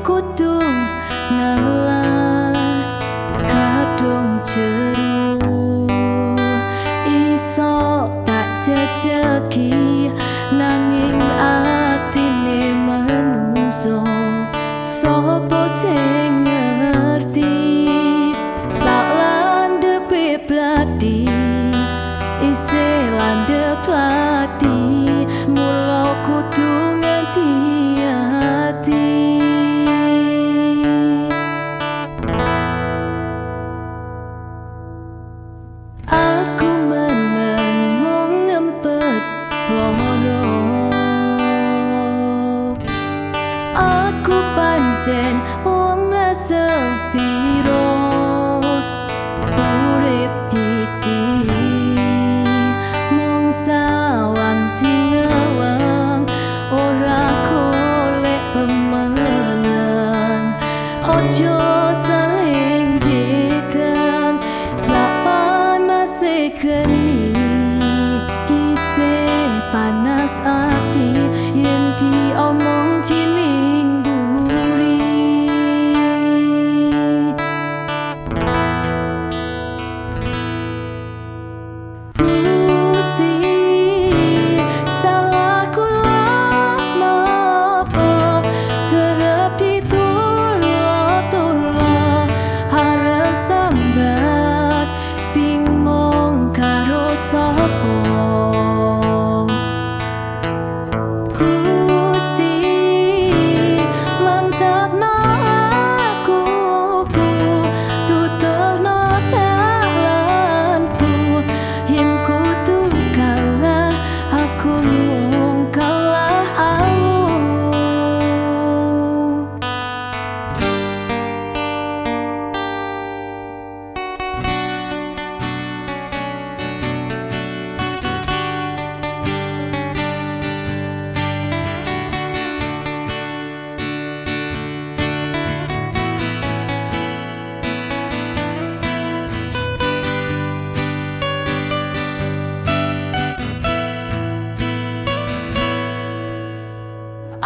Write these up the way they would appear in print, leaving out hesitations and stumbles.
kudu ngalah kadung jeru iso tak jejeki nanging atine manungsa sapa sing ngerti sak landhepe plati isih landhep plati mula kudu ngati-ati. Aku meneng mung ngempet loro, aku pancen wong sepiro urip iki mung sawang sinawang ora golek pemenang. Ojo saling jegang sapan masih geni isih panas ati yen diomong kining buri. Gusti salah kula napa kerep ditula-tula arep sambat bingung karo sapa. Gusti mantapno aku tuturno dalanku yen kudu kalah aku mung kalah awu.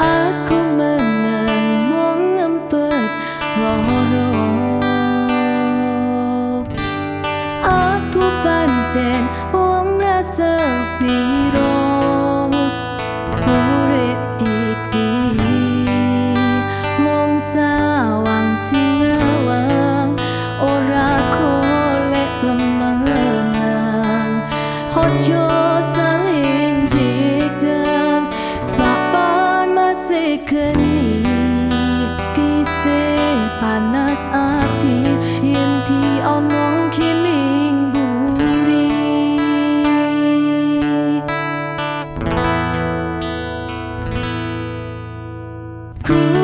Aku meneng mung ngempet loro, aku pancen wong rasa piro urip iki mung sawang sinawang ora golek pemenang. Ojo saling jegang sapan masih geni isih panas ati yen diomong kining buri. Gusti